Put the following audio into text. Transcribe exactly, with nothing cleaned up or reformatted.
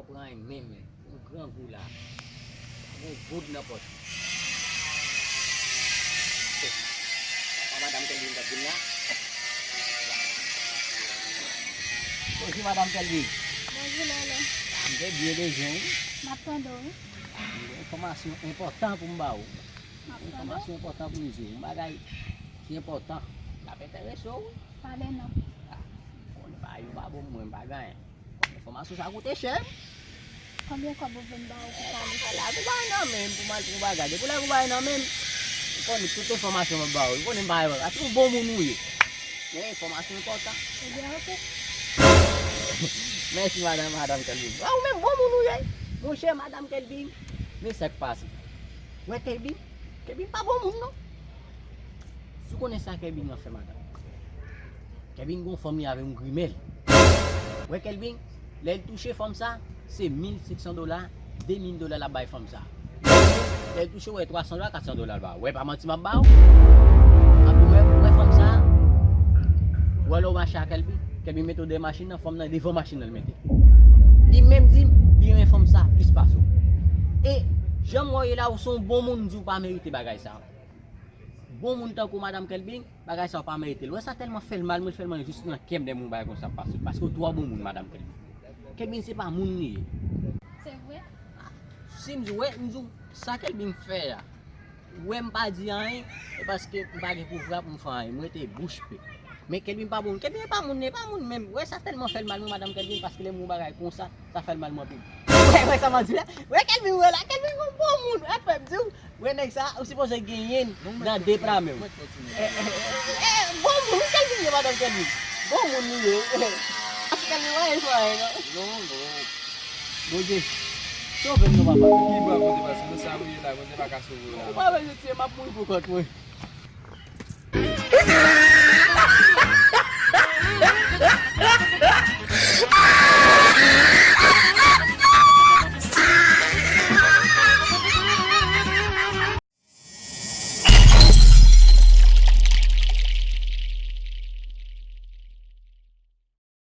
Pran yon menm, yon grangou la. Yon goud nan pòch. Papa madanm Kelvin t ap vin la. Bonjou, madanm Kelvin. Bonjou, Lolo. M te byen bezwen w, wi. M ap tande w, wi. Yon enfòmasyon enpòtan pou m ba ou. M ap tande w. Enfòmasyon enpòtan pou misye. Yon bagay ki enpòtan. L ap enterese w, wi. Pale non. Ah, konnen bagay yo pa bon pou mwen, m pa gen anyen. Enfòmasyon sa koute chè. Konbyen kòb ou vle m ba ou pou pale? Lage w bagay nan men m pou m al pran bagay. Depi w lage w bagay nan men m, ou konnen tout enfòmasyon m ap ba ou. Ou konnen m pa, a, se yon bon moun ou ye. Men enfòmasyon enpòtan. Ebyen, oke. Mèsi, madanm, madanm Kelvin. A, ou menm, bon moun ou ye. Monchè, madanm Kelvin, men sa k pase. Wè Kelvin, Kelvin pa bon moun, non. Si w konnen sa Kelvin nan fè, madanm. Kelvin gon fanm li avè yon grimèl. Wè Kelvin, lè l touche fanm sa, se mil senk san dola, de mil dola l ap bay fanm sa. Lè l touche, wè twa san dola, kat san dola l ba. Wè, pa manti m ap ba w. Anpi wè, wè fanm sa, wè lè w mache a Kelvin, Kelvin mete w dèyè machin nan, fanm nan devan machin nan l mete. Li menm di m, li renmen fanm sa plis pase w. E jan m wè w ye la, ou se yon bon moun, m di w pa merite bagay sa. Bon moun tankou madanm Kelvin, bagay sa w pa merite l. Wè sa tèlman fè l mal, mwen fè l mal jis nan kè m lè m wè yon bagay konsa ap pase. Paske w twò bon moun, madanm Kelvin. Kelvin se pa moun li ye. Se vre? Si m di w, wè, m di w, sa Kelvin fè a, wè m pa di anyen, e paske m pa gen pouvwa pou m fè anyen. M rete bouch pe. Men Kelvin pa bon. Kelvin pa moun, li pa moun menm. Wè sa tèlman fè l mal, mwen, madanm Kelvin, paske lè m wè yon bagay konsa, sa fè l mal mwen anpil. Wè, wè sa m ap di w la. Wè Kelvin wè la. Kelvin gon bon moun. Wè, pèp di w. Wè nèg sa, ou sipoze genyen l nan de pra men w. Eh, eh, eh, eh, bon moun, Kelvin ye, madanm Kelvin. Bon moun li ye. Ap Kelvin pa fè anyen non. Non, non. Bondye, sove m non, papa. Ki bò kote pase nou sa ou ye la, Bondye pa ka sove w la. Ou pa bezwen tiye m, m ap mouri pou kont mwen.